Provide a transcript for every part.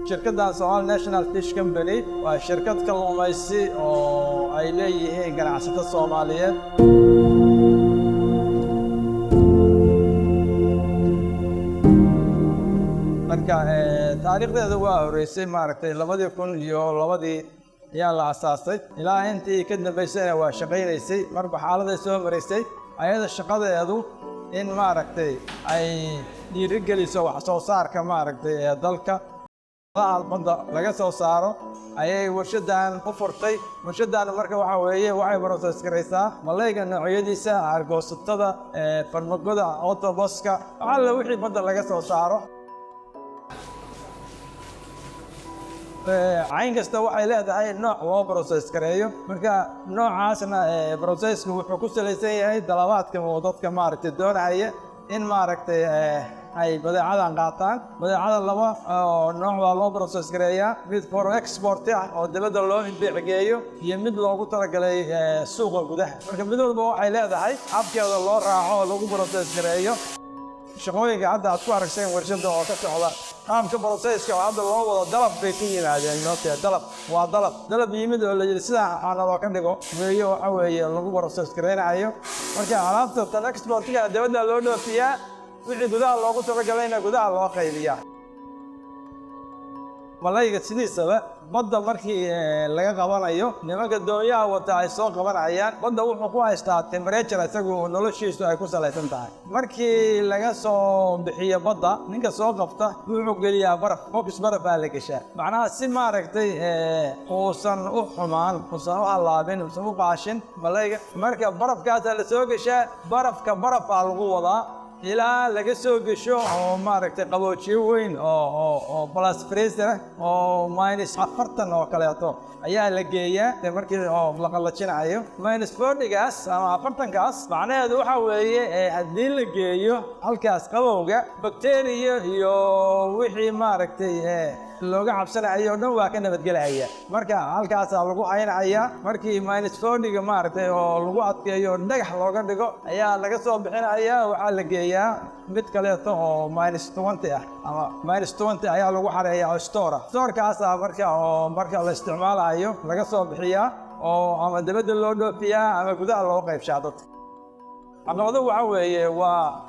Shirkaddan Somali National Fish Company waa shirkad kalluumaysi oo ay leeyihiin ganacsato Soomaaliyeed. Marka taariikhdeedu waa horeysay, maaragtay, 2002-dii ayaa la asaasay. Ilaa intii ka dambaysayna waa shaqaynaysay, marba xaaladay soo maraysay. Ayada shaqadeedu in, maaragtay, ay dhiirigeliso wax soo saarka, maaragtay, ee dalka badda laga soo saaro ayay warshaddan u furtay. Warshaddan marka waxaa weeye waxay process garaysaa malayga noocyadiisa, argoosatada, farmagoda, octopuska, alla wixii badda laga soo saaro. Cayn kasta waxay leedahay nooc loo process gareeyo. Marka noocaasna processku wuxuu ku salaysan yahay dalabaadka oo dadka, maaragtay, doonaya in, maaragtay, ay badeecadan qaataan. Badeecada laba oo nooc baa loo process gareeyaa: mid for export ah oo dibadda loo beec geeyo iyo mid loogu talagalay suuqa gudaha. Marka mid walba waxay leedahay habkeeda loo raaco oo lagu process gareeyo. Shaqooyinka hadda aad ku aragteen warshadda oo ka socda, qaabka processka oo hadda loo wado, dalab bay ku yimaadeen. Moogtahay, dalab waa dalab, dalab yimid oo la yidhi sidaa waxaana ka dhigo weeye. Waxa weeye lagu process garaynayo. Marka alaabta tan exportiga dibadda loo dhoofiyaa, wixii gudaha loogu talagalayna gudaha loo qaybiyaa. Malayga sidiisaba badda markii laga qabanayo, nimanka doonyaha wata ay soo qabanayaan, badda wuxuu ku haystaa temperature isagu noloshiisu ay ku salaysan tahay. Markii laga soo bixiyo badda, ninka soo qabta wuxuu geliyaa baraf, box baraf baa la geshaa, macnaha si, maaragtay, uusan u xumaan, uusan u hallaabin, uusan u qaashin malayga. Marka barafkaasaa la soo geshaa, barafka barafaa lagu wadaa ilaa laga soo gesho oo, maaragtay, qaboojiyo weyn oo blast freezer ah oo -40 oo kaleeto ayaa la geeyaa. De markii oo la qallajinayo -40-gaas ama 40-kaas, macnaheedu waxa weeye haddii la geeyo halkaas qabowga, bacteria iyo wixii, maaragtay, looga cabsanayo o dhan waa ka nabadgelaya. Marka halkaasaa lagu haynayaa. Markii -40-ga, maaragtay, oo lagu adkeeyo oo dhagax looga dhigo ayaa laga soo bixinayaa. Waxaa la geeyaa mid kaleeto oo -20 ah ama -20 ayaa lagu xareeyaa oo store ah. Storekaasaa marka oo marka la isticmaalayo laga soo bixiyaa oo ama dibadda loo dhoofiyaa ama gudaha loo qaybshaa dadka. Caqabado waxa weeye waa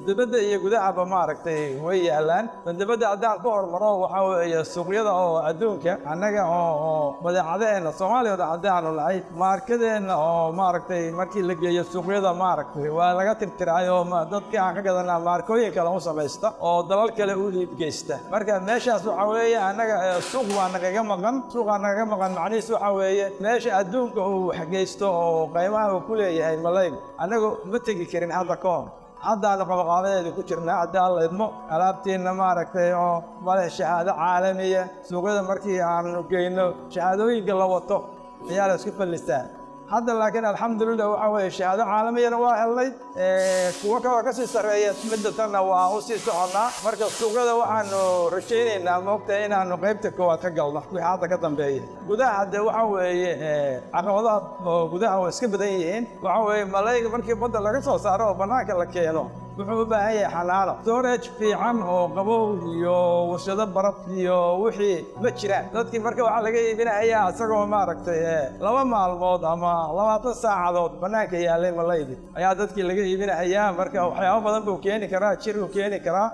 dibadda iyo gudahaba, maaragtay, way yaalaan. Dibadda haddaan ku hormaro, waxaa weeye suuqyada oo adduunka annaga oo badeecadaheenna Soomaaliya oo dhan haddaanu nahay, maarkadeenna oo, maaragtay, markii la geeyo suuqyada, maaragtay, waa laga tirtiraay oo dadkii aan ka gadanaa maarkooyin kale u samaysta oo dalal kale u iibgeysta. Marka meeshaas waxaa weeye annaga suuq baa nagaga maqan. Suuqaa nagaga maqan macnihiis waxaa weeye meesha adduunka uu waxgeysto oo qiimaha uu ku leeyahay malaygu annagu ma tegi karin hadda ka hor. Haddaanu qabaqaabadeeda ku jirnaa. Haddii Alla idmo, alaabtiinna, maaragtay, oo male shahaado caalamiya, suuqyada markii aanu geyno shahaadooyinka la wato ayaa la isku fallisaa hadda. Laakiin alxamdulilah, waxaa weeye shahaado caalamiyana waa helnay, kuwo kaloo kasii sarreeya midda tanna waa u sii soconnaa. Marka suuqyada waxaanu rajaynaynaa, moogtahay, inaanu qaybta koowaad ka galno wixii hadda ka dambeeya. Gudaha dee waxaa weeye caqabadaha oo gudaha waa iska badan yihiin. Waxaa weeye malayga markii badda laga soo saaro oo bannaanka la keeno, wuxuu u baahan yahay xanaano, storage fiican oo qabow iyo warshado baraf iyo wixii ma jiraan. Dadkii marka waxaa laga iibinayaa isagoo, maaragtay, 2 maalmood ama 20 saacadood bannaanka yaalay malaydi ayaa dadkii laga iibinayaa. Marka waxyaabo badan buu keeni karaa, jir uu keeni karaa.